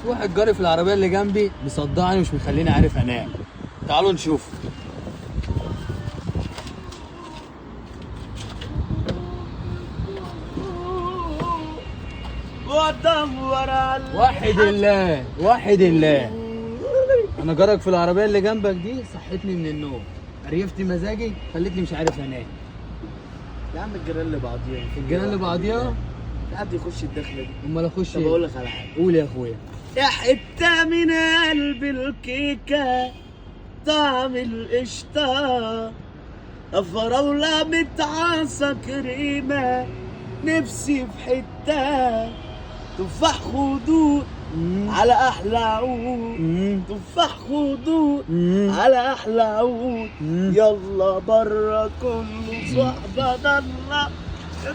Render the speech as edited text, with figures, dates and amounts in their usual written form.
في واحد جاري في العربية اللي جنبي مصدعني ومش مخليني عارف انام. تعالوا نشوف. وادور على وحد الله، وحد الله. انا جارك في العربية اللي جنبك دي صحتني من النوم، قريفت مزاجي، خلتني مش عارف انام. يا عم الجيران اللي بعضيها. الجيران اللي بعضيها؟ في حد يخش الدخلة دي؟ امال اخش طب إيه؟ اقول لك على حاجة. قول يا اخويا. يا حتة من قلب الكيكه طعم القشطه، فراوله متعصى كريمة، نفسي في حتة تفاح خدود على احلى عود، تفاح خدود على احلى عود. يلا بره كله صحبه ضله.